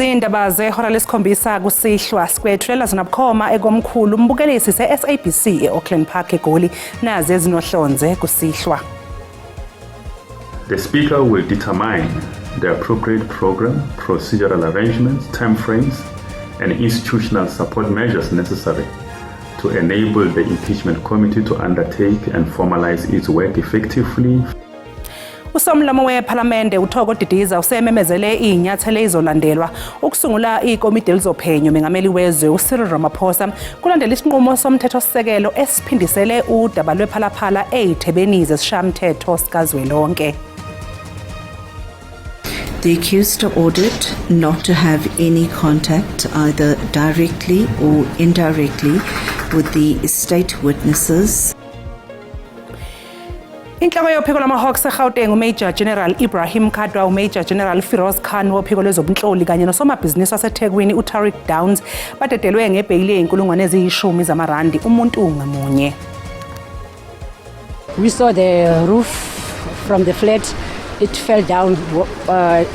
Lezi indaba zehora lesikhombisa kusihlwa sikwethulela zona bukhoma ekomkhulu umbukelisi se-SABC e-Auckland Park eGoli nazi ezinohlonze kusihlwa. The Speaker will determine the appropriate program, procedural arrangements, timeframes, and institutional support measures necessary to enable the impeachment committee to undertake and formalize its work effectively. Usomlomo wePhalamende uThoko Didiza usememezele izinyathelo ezizolandelwa ukusungula ikomidi elizophenyo mengameli wezwe uCyril Ramaphosa kulandela isinqumo somthethosisekelo esiphindisele udaba lwePhalaphala ezithebeni zesishayamthetho sikazwelonke. The accused are ordered not to have any contact, either directly or indirectly, with the state witnesses. Inhloko yophiko lwama-Hawks eGauteng uMajor General Ibrahim Kadwa, uMajor General Firoz Khan wophiko lwezobunhloli kanye nosomabhizinisi waseThekwini uTariq Downs badedelwe ngebheyili yey'nkulungwane eziyishumi zamarandi umuntu ngamunye. We saw the roof from the flat. It fell down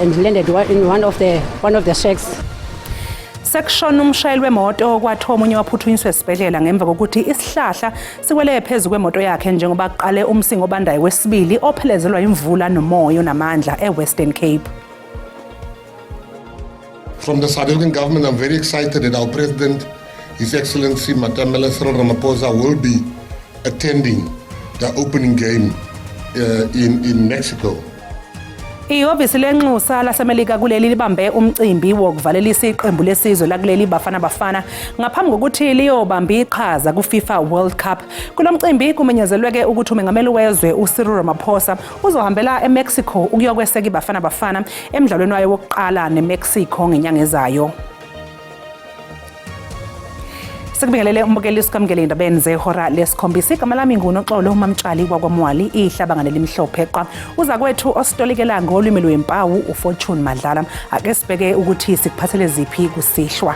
and landed in one of the shacks. Sekushona umshayeli wemoto kwathiwa omunye waphuthunyiswa esibhedlela ngemva kokuthi isihlahla siwele phezu kwemoto yakhe njengoba kuqale umsingo obandayo wesibili ophelezelwa imvula nomoya onamandla eWestern Cape. From the South African government, I'm very excited that our president, His Excellency Matamela Cyril Ramaphosa, will be attending the opening game in Mexico. Ihhovisi lenxusa laseMelika kuleli libambe umcimbi wokuvalelisa iqembu lesizwe lakuleli Bafana Bafana ngaphambi kokuthi liyobamba iqhaza ku-FIFA World Cup. Kulo mcimbi kumenyezelwe-ke ukuthi umengameli wezwe uCyril Ramaphosa uzohambela eMexico ukuyokweseka iBafana Bafana emdlalweni wayo wokuqala neMexico ngenyanga ezayo. Sikubingelele umbukeli sikamukele indabeni zehora lesikhombisa. Igama lami nguNoxolo Mamtshali wakwaMwali ihlabangane limhlophe qa. Uza kwethu ositolikela ngolwimi lwempawu uFortune Madlala. Ake sibheke ukuthi sikuphathele ziphi kusihlwa.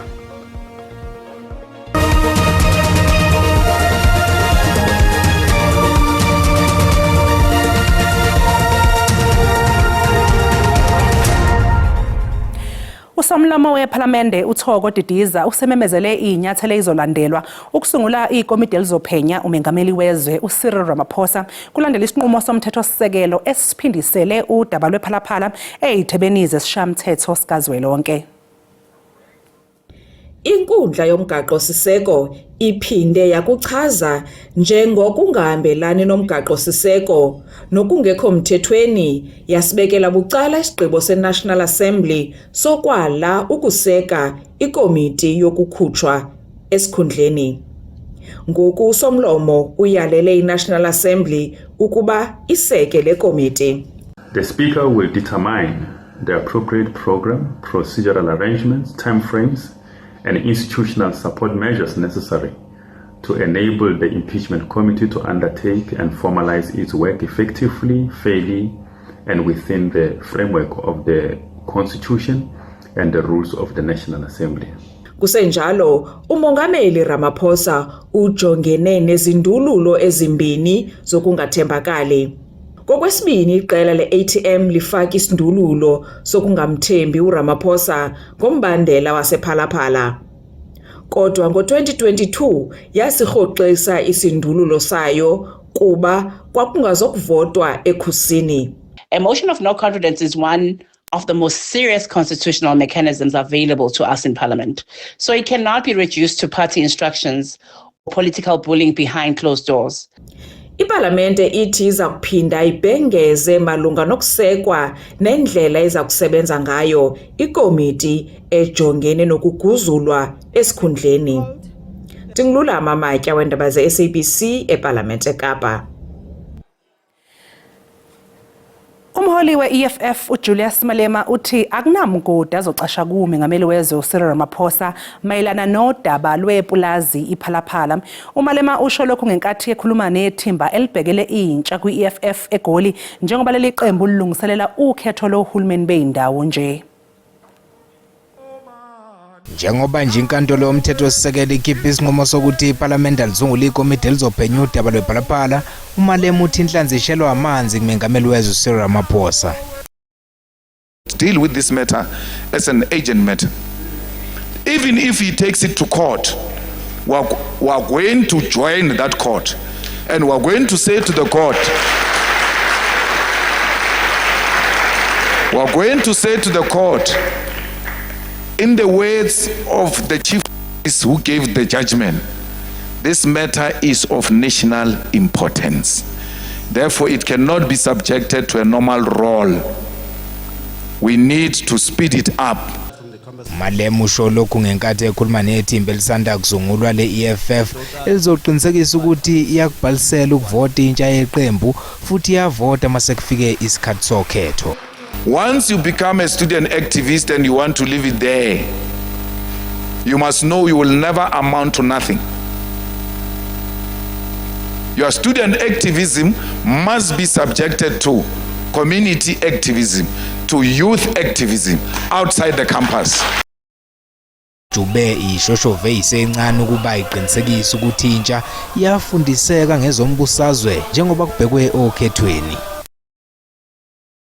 Usomlomo wePhalamende uThoko Didiza usememezele izinyathelo ezizolandelwa ukusungula ikomidi elizophenya umengameli wezwe uCyril Ramaphosa kulandela isinqumo somthethosisekelo esiphindisele udaba lwePhalaphala ezithebeni zesishayamthetho sikazwelonke. Inkundla yomgaqo-siseko iphinde yakuchaza njengokungahambelani nomgaqo-siseko nokungekho mthethweni yasibekela bucala isigqibo seNational Assembly sokwala ukuseka ikomiti yokukhutshwa esikhundleni. Ngoku usomlomo uyalele iNational Assembly ukuba iseke le komiti. The Speaker will determine the appropriate program, procedural arrangements, timeframes, and institutional support measures necessary to enable the impeachment committee to undertake and formalize its work effectively, fairly, and within the framework of the Constitution and the rules of the National Assembly. Kusenjalo, uMongameli Ramaphosa ujongene nezindululo ezimbini zokungathembakali. Kokwesibini iqela le-ATM lifaka isindululo sokungamthembi uRamaphosa ngombandela wasePhalaphala. Kodwa ngo-2022 yasirhoxisa isindululo sayo kuba kwakungazokuvotwa ekhusini. A motion of no confidence is one of the most serious constitutional mechanisms available to us in Parliament. So it cannot be reduced to party instructions or political bullying behind closed doors. Ipalamente ithi iza kuphinda ibhengeze malunga nokusekwa nendlela eza kusebenza ngayo ikomiti ejongene nokuguzulwa esikhundleni. Ndingululama Matya weendaba ze-SABC ePalamente eKapa. Umholi we-EFF uJulius Malema uthi akunamgodi azocasha kumengameli wezwe uCyril Ramaphosa mayelana nodaba lwepulazi iPhalaphala. UMalema usho lokhu ngenkathi ekhuluma nethimba elibhekele intsha kwi-EFF eGoli njengoba leli qembu lilungiselela ukhetho lohulumeni beyindawo nje. Njengoba nje inkantolo yomthethosisekelo ikhipha isinqumo sokuthi iphalamende alisungule ikomidi elizophenya udaba lwePhalaphala, uMalema uthi inhlanzi ishelwa amanzi kumengameli wezwe uCyril Ramaphosa. deal with this matter as an urgent matter. Even if he takes it to court, we are going to join that court and we are going to say to the court, we are going to say to the court, in the words of the chief who gave the judgment, this matter is of national importance. Therefore, it cannot be subjected to a normal role. We need to speed it up. Malema usho lokhu ngenkathi ekhuluma nethimba elisanda kusungulwa le-EFF elizoqinisekisa ukuthi iyakubhalisela ukuvota intsha yeqembu futhi iyavota mase kufike isikhathi sokhetho. Once you become a student activist and you want to leave it there, you must know you will never amount to nothing. Your student activism must be subjected to community activism, to youth activism outside the campus. Jube ishoshovu eyisencane ukuba iqinisekise ukuthi intsha iyafundiseka ngezombusazwe njengoba kubhekwe okhethweni.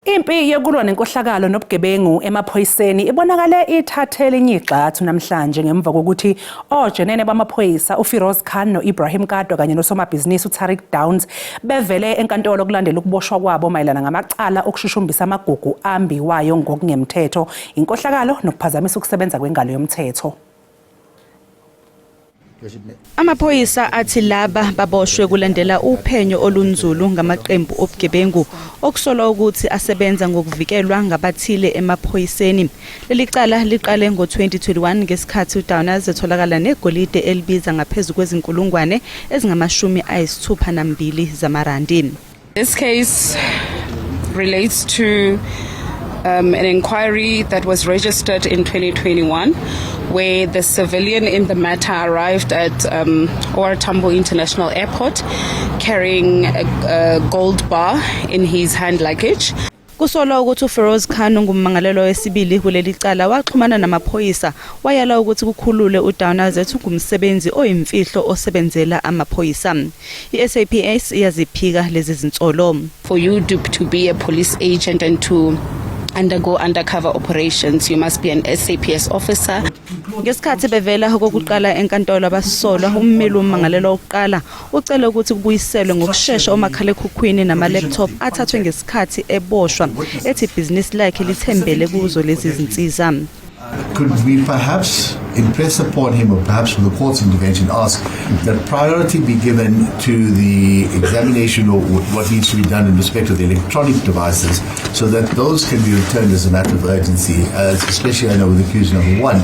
Impi yokulwa nenkohlakalo nobugebengu emaphoyiseni ibonakale ithathe elinye igxathu namhlanje ngemva kokuthi ojenene bamaphoyisa uFiroz Khan no-Ibrahim Kadwa kanye nosomabhizinisi uTariq Downs bevele enkantolo kulandela ukuboshwa kwabo mayelana ngamacala okushushumbisa amagugu ambiwayo ngokungemthetho, inkohlakalo nokuphazamisa ukusebenza kwengalo yomthetho. Amaphoyisa athi laba baboshwe kulandela uphenyo olunzulu ngamaqembu obugebengu okusolwa ukuthi asebenza ngokuvikelwa ngabathile emaphoyiseni. Leli cala liqale ngo-2021 ngesikhathi uDowns etholakala negolide elibiza ngaphezu kwezinkulungwane ezingama-62 zamarandi. This case relates to an inquiry that was registered in 2021 where the civilian in the matter arrived at OR Tambo International Airport carrying a gold bar in his hand luggage. Kusolwa ukuthi uFeroz Khan ongummangalelwa wesibili kuleli cala waxhumana namaphoyisa wayala ukuthi kukhululwe uDowns ethi ungumsebenzi oyimfihlo osebenzela amaphoyisa. I-SAPS iyaziphika lezi zinsolo. For you to be a police agent and to undergo undercover operations, you must be an SAPS officer. Ngesikhathi bevela okokuqala enkantolo abasolwa ummeli wommangalelwa wokuqala ucele ukuthi kubuyiselwe ngokushesha omakhalekhukhwini nama-laptop athathwe ngesikhathi eboshwa ethi ibhizinisi lakhe lithembele kuzo lezi zinsiza. Could we perhaps impress upon him, or perhaps with the court's intervention, ask that priority be given to the examination or what needs to be done in respect of the electronic devices so that those can be returned as a matter of urgency, as especially I know with accused number one?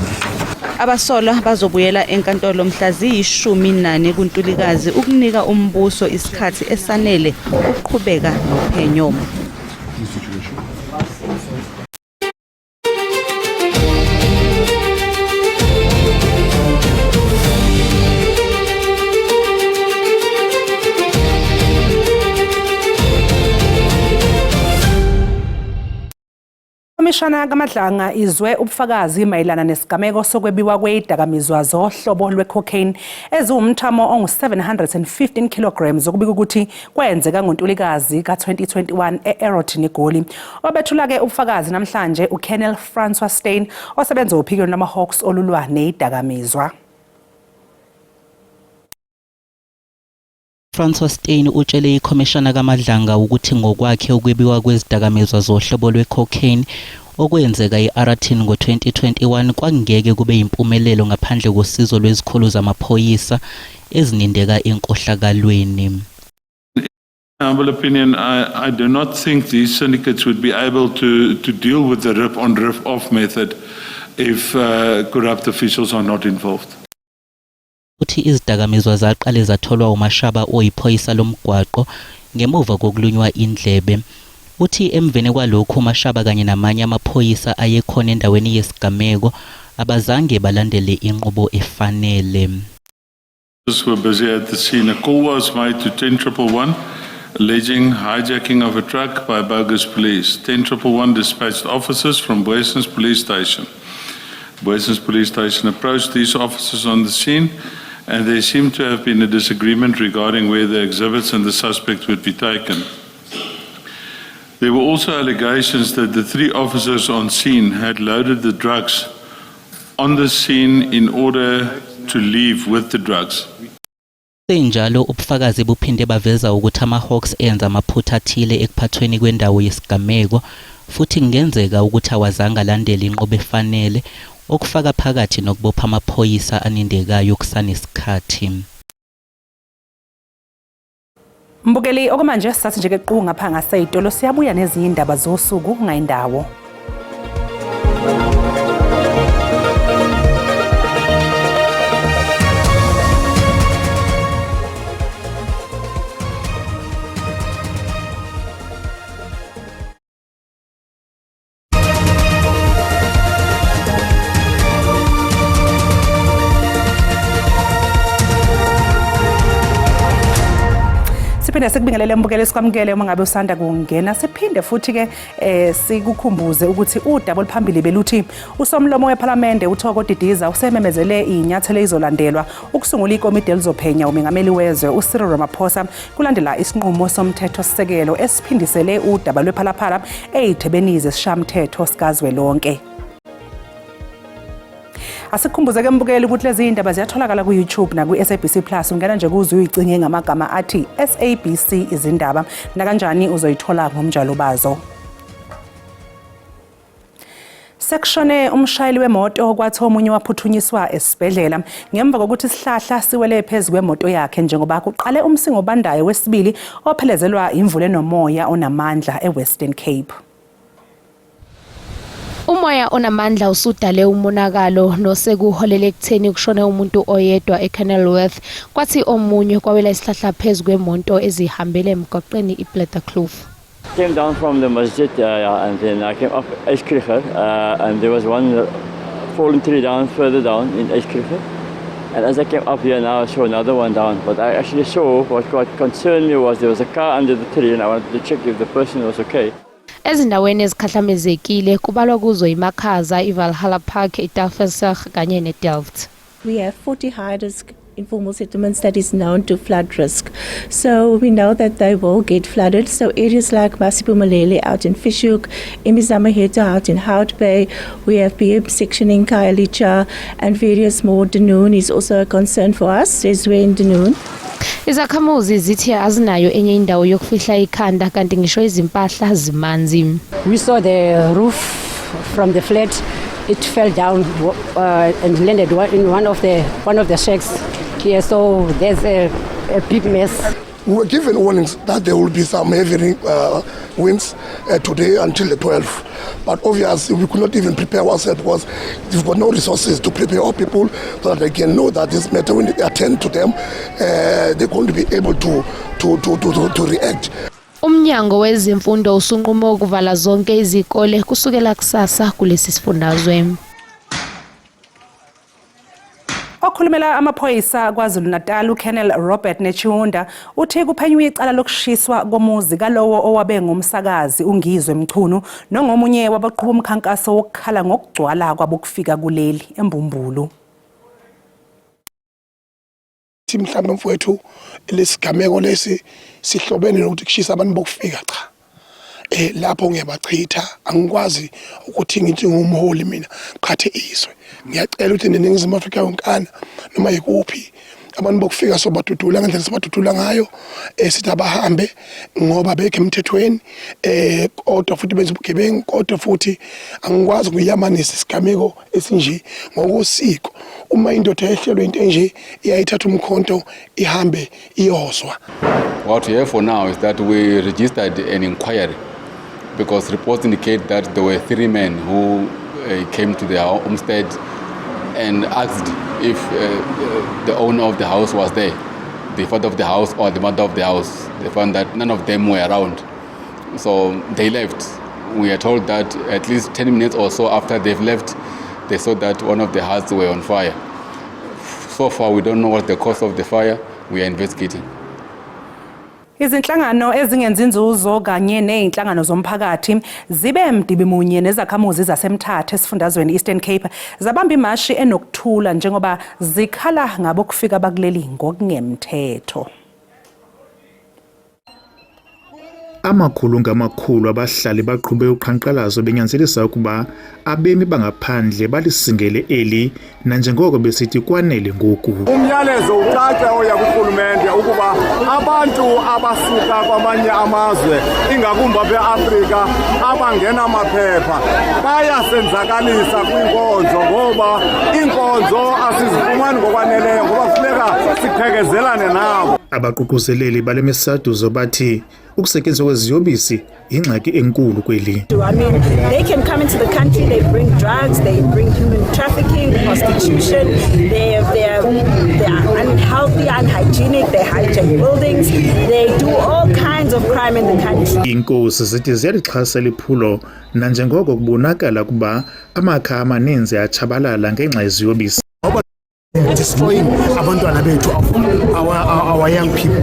Abasolwa bazobuyela enkantolo mhla ziyi-14 kuNtulikazi ukunika umbuso isikhathi esanele ukuqhubeka nophenyo. Ikhomishana kaMadlanga izwe ubufakazi mayelana nesigameko sokwebiwa kwezidakamizwa zohlobo lwe-cocaine eziwumthamo ongu-715 kilograms okubika ukuthi kwenzeka ngoNtulikazi ka-2021 e-Aeroton eGoli. Obethula-ke ubufakazi namhlanje uColonel Francois Steyn osebenza ophikweni lwama-Hawks olulwa nezidakamizwa. Francois Steyn utshele ikhomishana kaMadlanga ukuthi ngokwakhe ukwebiwa kwezidakamizwa zohlobo lwe-cocaine okwenzeka e-Aeroton ngo-2021 kwangeke kube yimpumelelo ngaphandle kosizo lwezikhulu zamaphoyisa ezinindeka enkohlakalweni. Humble opinion, I do not think these syndicates would be able to deal with the rip on, rip off method if corrupt officials are not involved. Uthi izidakamizwa zaqale zatholwa uMashaba oyiphoyisa lomgwaqo ngemuva kokulunywa indlebe. Uthi emveni kwalokhu uMashaba kanye namanye amaphoyisa ayekhona endaweni yesigameko abazange balandele inqubo efanele. Were busy at the scene. A call was made to 10111 alleging hijacking of a truck by bogus police. 10111 dispatched officers from Booysens Police Station. Booysens Police Station approached these officers on the scene, and there seemed to have been a disagreement regarding where the exhibits and the suspect would be taken. There were also allegations that the three officers on scene had loaded the drugs on the scene in order to leave with the drugs. Kusenjalo ubufakazi buphinde baveza ukuthi amaHawks enza amaphutha athile ekuphathweni kwendawo yesigameko futhi kungenzeka ukuthi awazange alandele inqubo efanele okufaka phakathi nokubopha amaphoyisa anindekayo kusanesikhathi. Mbukeli okumanje sathi nje ke qu ngapha ngaseyitolo siyabuya nezinye indaba zosuku ungayindawo. Siphinde sikubingelele mbukeli sikwamukele uma ngabe usanda kungena siphinde futhi ke eh sikukhumbuze ukuthi udaba oluphambili beluthi usomlomo wePhalamende uThoko Didiza usememezele inyathelo ezizolandelwa ukusungula ikomidi elizophenya umengameli wezwe uCyril Ramaphosa kulandela isinqumo somthethosisekelo esiphindisele udaba lwePhalaphala ey'thebeni zesishamthetho sikazwelonke. Asikhumbuze ke mbukeli ukuthi lezi indaba ziyatholakala ku-YouTube naku-SABC Plus. Ungena nje kuze uyicinge ngamagama athi SABC izindaba. Nakanjani uzoyithola ngomnjalo bazo. Sekushone umshayeli wemoto kwathi omunye waphuthunyiswa esibhedlela ngemva kokuthi isihlahla siwele phezu kwemoto yakhe njengoba kuqale umsingo obandayo wesibili ophelezelwa imvula enomoya onamandla eWestern Cape. Umoya onamandla usudale umonakalo nosekuholele ekutheni kushone umuntu oyedwa eKenilworth kwathi omunye kwawela isihlahla phezu kwemoto ezihambele emgwaqeni iPlattekloof. Came down from the masjid and then I came up Eiskriger and there was one fallen tree down further down in Eiskriger. And as I came up here now, I saw another one down. But I actually saw what quite concerned me was there was a car under the tree and I wanted to check if the person was okay. Ezindaweni ezikhahlamezekile kubalwa kuzo iMakhaza, iValhalla Park, iTafelsig kanye neDelft. We have 40 high risk informal settlements that is known to flood risk. So we know that they will get flooded. So areas like Masiphumelele out in Fish Hoek, Imizamo Yethu out in Hout Bay, we have BM section in Khayelitsha and various more. Dunoon is also a concern for us, Sezwe in Dunoon. Izakhamuzi zithi azinayo enye indawo yokufihla ikhanda kanti ngisho izimpahla zimanzi. We saw the roof from the flat. It fell down and landed in one of the shacks here. So there's a big mess. We were given warnings that there will be some heavy winds today until the 12th. But obviously, we could not even prepare ourselves because we've got no resources to prepare our people so that they can know that this matter, when they attend to them, they're going to be able to react. Umnyango wezemfundo usunqume ukuvala zonke izikole kusukela kusasa kulesi sifundazwe. Okhulumela amaphoyisa KwaZulu-Natal uColonel Robert Netshiunda uthi kuphenywe icala lokushiswa komuzi kalowo owabe ngumsakazi uNgizwe Mchunu nongomunye wabaqhuba umkhankaso wokukhala ngokugcwala kwabokufika kuleli eMbumbulu. Mhlawumbe mfowethu lesigameko lesi sihlobene nokuthi kushisa abantu bokufika cha lapho ngiyabachitha angikwazi ukuthi ngithi ngumholi mina qhathe izwe ngiyacela ukuthi neNingizimu Afrika yonkana noma yikuphi abantu bokufika sobadudula ngendlela sibadudula ngayo sithi abahambe ngoba bekho emthethweni kodwa futhi benza ubugebengu kodwa futhi angikwazi ukuyamanisa isigameko esinje ngokosiko uma indoda yehlelwe into enje iyayithatha umkhonto ihambe iyozwa. What we have for now is that we registered an inquiry because reports indicate that there were three men who came to their homestead and asked if the owner of the house was there, the father of the house or the mother of the house. They found that none of them were around. So they left. We are told that at least 10 minutes or so after they've left, they saw that one of the huts were on fire. So far, we don't know what the cause of the fire. We are investigating. Izinhlangano ezingenzi inzuzo kanye nezinhlangano zomphakathi zibe mdibi munye nezakhamuzi zaseMthatha esifundazweni Eastern Cape zabamba imashi enokuthula njengoba zikhala ngabokufika bakuleli ngokungemthetho. Amakhulu ngamakhulu abahlali baqhube uqhankqalazo benyanzelisa ukuba abemi bangaphandle balisingele eli nanjengoko besithi kwanele ngoku. Umyalezo ucace oya kurhulumente ukuba abantu abasuka kwamanye amazwe ingakumbi abeAfrika abangenamaphepha bayasenzakalisa kwiinkonzo ngoba iinkonzo asizifumani ngokwaneleyo ngoba kufuneka siqhekezelane nabo. Abaququzeleli bale misaduzo bathi ukusetyenziswa kweziyobisi yingxaki enkulu kweli. I mean, they can come into the country, they bring drugs, they bring human trafficking, prostitution, they're unhealthy, unhygienic, they hijack buildings, they do all kinds of crime in the country. Iinkosi zithi ziyalixhasa liphulo nanjengoko kubonakala ukuba amakha amaninzi atshabalala ngenxa yeziyobisi. Destroying abantwana bethu, our young people,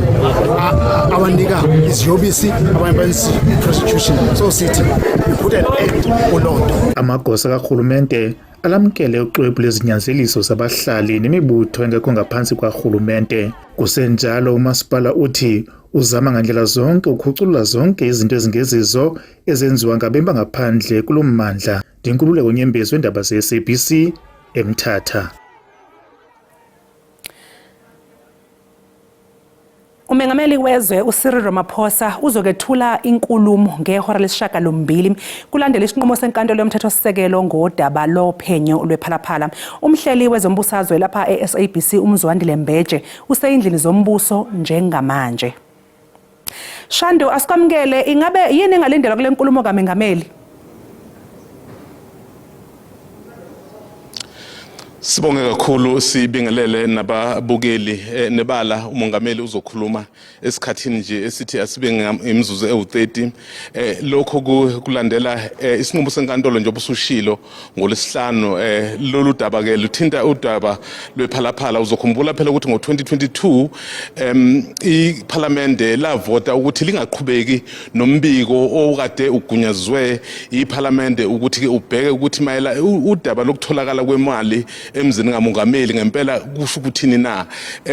abanika iziyobisi, abanye benza prostitution, so sithi we put an end kuloo nto. Amagosa karhulumente alamkele uxwebhu lwezinyanzeliso zabahlali nemibutho engekho ngaphantsi kwarhulumente. Kusenjalo, umasipala uthi uzama ngandlela zonke ukhuculula zonke izinto ezingezizo ezenziwa ngabemi bangaphandle kulo mmandla. Ndinkululeko Nyembezi weendaba ze-SABC eMthatha. Umengameli wezwe uCyril Ramaphosa uzokethula inkulumo ngehora lesishiyagalombili kulandela isinqumo senkantolo yomthethosisekelo ngodaba lophenyo lwePhalaphala. Umhleli wezombusazwe lapha e-SABC uMzwandile Mbeje useyindlini zombuso njengamanje. Shando, asikwamukele, ingabe yini engalindelwa kule nkulumo kaMengameli? Sibonge kakhulu, sibingelele nababukeli. Nebala umongameli uzokhuluma esikhathini nje esithi asibe imizuzu ewu-30. Lokho kulandela isinqumo senkantolo njengoba usushilo ngolwesihlanu. Lolu daba ke luthinta udaba lwePhalaphala. Uzokhumbula phela ukuthi ngo-2022 iphalamende lavota ukuthi lingaqhubeki nombiko owukade ugunyazwe iphalamende ukuthi ke ubheke ukuthi mayela udaba lokutholakala kwemali emzini kamongameli ngempela kusho ukuthini na.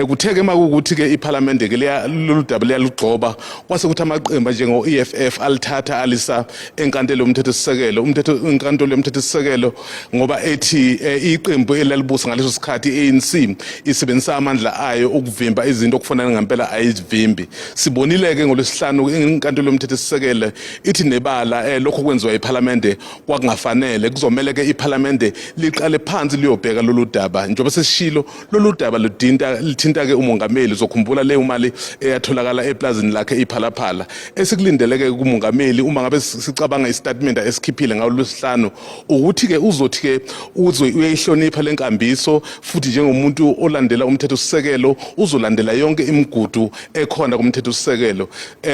Kuthe-ke makuwukuthi ke iphalamende ke lolu daba liyalugxoba, kwase kuthi amaqembu anjengo-EFF alithatha alisa enkantolo yomthethosisekelo, umthetho inkantolo yomthethosisekelo, ngoba ethi iqembu elalibusa ngaleso sikhathi i-ANC isebenzisa amandla ayo ukuvimba izinto okufanele ngempela ayizivimbi. Sibonile-ke ngolwesihlanu inkantolo yomthethosisekelo ithi nebala lokho kwenziwa iphalamende kwakungafanele. Kuzomele ke iphalamende liqale phansi liyobheka lolu daba. Njengoba sesishilo, lolu daba lithinta ke umongameli. Uzokhumbula leyo mali eyatholakala eplazini lakhe iPhalaphala. Esikulindeleke kumongameli uma ngabe sicabanga istatement esikhiphile ngawo lwesihlanu ukuthi ke uzothi ke uyayihlonipha lenkambiso, futhi njengomuntu olandela umthethosisekelo uzolandela yonke imigudu ekhona kumthethosisekelo.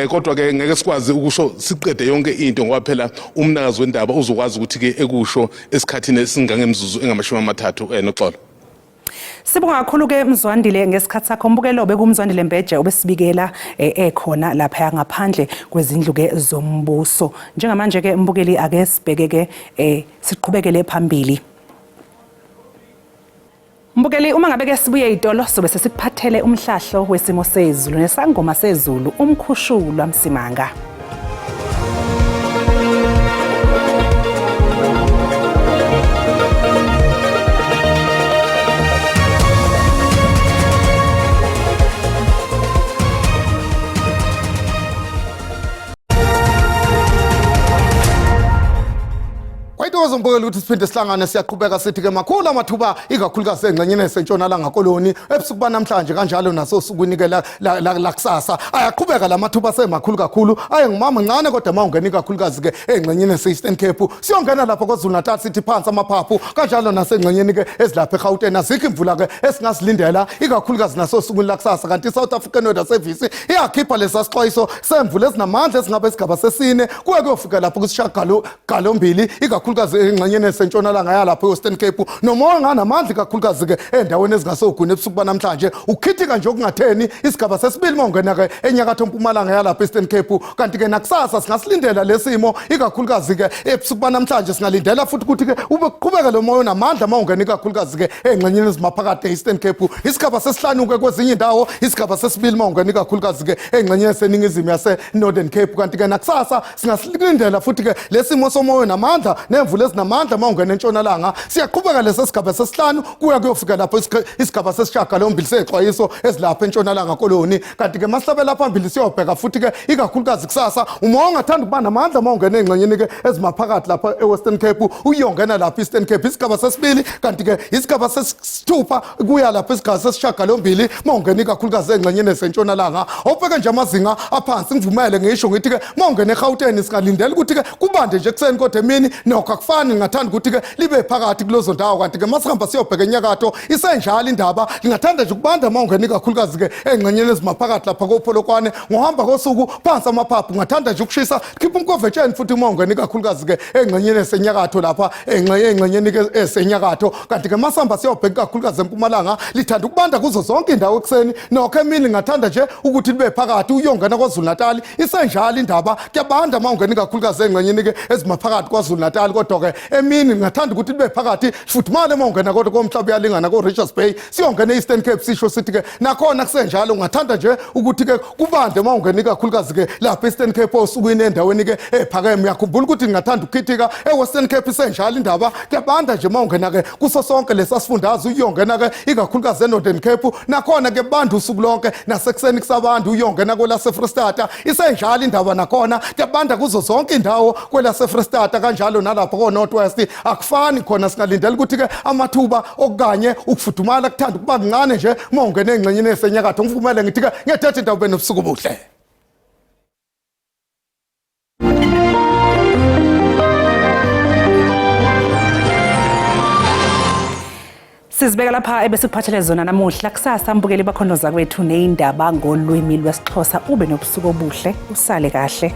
Kodwa ke ngeke sikwazi ukusho siqede yonke into ngoba phela umnakazi wendaba uzokwazi ukuthi ke ekusho esikhathini esingangemzuzu engamashumi amathathu, noxolo. Sibonga kakhulu ke Mzwandile ngesikhathi sakho. Mbukelo, bekuMzwandile Mbeje obesibikela ekhona lapha ngaphandle kwezindlu ke zombuso. Njengamanje ke mbukeli, ake sibheke ke siqhubekele phambili. Mbukeli, uma ngabe ke sibuye itolo sobe sesikuphathele umhlahlo wesimo sezulu nesangoma sezulu umkhushulwa Msimanga. Kwayintokozo mbukeli ukuthi siphinde sihlangane. Siyaqhubeka sithi-ke makhulu amathuba, ikakhulukazi engxenyeni esentshonalanga koloni ebusuku banamhlanje, kanjalo nasosukwini-ke lakusasa ayaqhubeka la mathuba asemakhulu kakhulu, aye ngumama ncane, kodwa ma ungena ikakhulukazi-ke engxenyeni ese-Eastern Cape, siyongena lapha KwaZulu Natal, sithi phansi amaphaphu, kanjalo nasengxenyeni-ke ezilapha eGauteng azikho imvula-ke esingazilindela ikakhulukazi nasosukwini lakusasa. Kanti i-South African Weather Service iyakhipha lesa sixwayiso semvula ezinamandla esingabe isigaba sesine kuye kuyofika lapho kwisishiyagalombili ikakhulukazi. ikakhulukazi engxenyeni esentshonalanga yalapha e-Western Cape, nomoya onganamandla ikakhulukazi-ke endaweni ezingasogwini ebusuku banamhlanje, ukukhithika nje okungatheni isigaba sesibili uma ungena-ke enyakatho mpumalanga yalapha e-Eastern Cape. Kanti-ke nakusasa singasilindela lesimo ikakhulukazi-ke ebusuku banamhlanje, singalindela futhi ukuthi-ke ube kuqhubeke lo moya onamandla uma ungena ikakhulukazi-ke engxenyeni ezimaphakathi e-Eastern Cape. Isigaba sesihlanu-ke kwezinye indawo, isigaba sesibili uma ungena ikakhulukazi-ke engxenyeni eseningizimu yase-Northern Cape. Kanti-ke nakusasa singasilindela futhi-ke lesimo somoya namandla nemvula ezinamandla uma ungena entshonalanga. Siyaqhubeka lesi sigaba sesihlanu kuya kuyofika lapho isigaba sesishiyagalombili sey'xwayiso ezilapha entshonalanga koloni. Kanti-ke masihlabela phambili siyobheka futhi-ke ikakhulukazi kusasa, uma ungathanda ukuba namandla uma ungena ey'ngxenyeni-ke ezimaphakathi lapha e-Western Cape, uyongena lapha Eastern Cape isigaba sesibili. Kanti-ke isigaba sesithupha kuya lapha isigaba sesishiyagalombili uma ungena ikakhulukazi ey'ngxenyeni ezentshonalanga. Obheke nje amazinga aphansi, ngivumele ngisho ngithi-ke uma ungena eGauteng singalindela ukuthi-ke kubande nje ekuseni, kodwa emini nokho akufani, ngingathanda ukuthi-ke libe phakathi kulezo ndawo. Kanti-ke masihamba siyobheka enyakatho isenjalo indaba, lingathanda nje ukubanda uma ungena ikakhulukazi-ke ey'ngxenyeni ezimaphakathi lapha koPolokwane. Ngohamba kosuku phansi amaphaphu, ungathanda nje ukushisa khipha umkovetsheni futhi uma ungena ikakhulukazi-ke engxenyeni esenyakatho lapha engxenyeni-ke esenyakatho. Kanti-ke masihamba siyobheka ikakhulukazi empumalanga, lithanda ukubanda kuzo zonke indawo ekuseni, nokho emini ngingathanda nje ukuthi libe phakathi. Uyongena KwaZulu Natal isenjalo indaba, kuyabanda uma ungena ikakhulukazi engxenyeni-ke ezimaphakathi KwaZulu Natal, kodwa-ke emini ngingathanda ukuthi libe phakathi fudumale uma ungena kodwa komhlaba uyalingana ko-Richards Bay. Siyongena e-Eastern Cape, sisho sithi-ke nakhona kusenjalo, ungathanda nje ukuthi-ke kubande uma ungena ikakhulukazi-ke lapha e-Eastern Cape osukwini endaweni-ke ephakeme. Uyakhumbula ukuthi ngingathanda ukukhithika. E-Western Cape isenjalo indaba, kuyabanda nje uma ungena-ke kuso sonke lesa sifundazwe. Uyongena-ke ikakhulukazi e-Northern Cape, nakhona-ke banda usuku lonke, nasekuseni kusabanda. Uyongena kwelase-Freystata isenjalo indaba, nakhona kuyabanda kuzo zonke indawo kwelase-Freystata, kanjalo nalapho ko-North West akufani khona, singalindela ukuthi-ke amathuba okukanye ukufudumala kuthanda ukuba kuncane nje uma ungena engxenyeni esenyakatho. Ngivumele ngithi-ke ngiyathetha indawo benobusuku buhle. Sizibeka lapha ebesikuphathele zona namuhla. Kusasa mbukeli bakhonoza kwethu neyindaba ngolwimi lwesiXhosa. Ube nobusuku obuhle, usale kahle.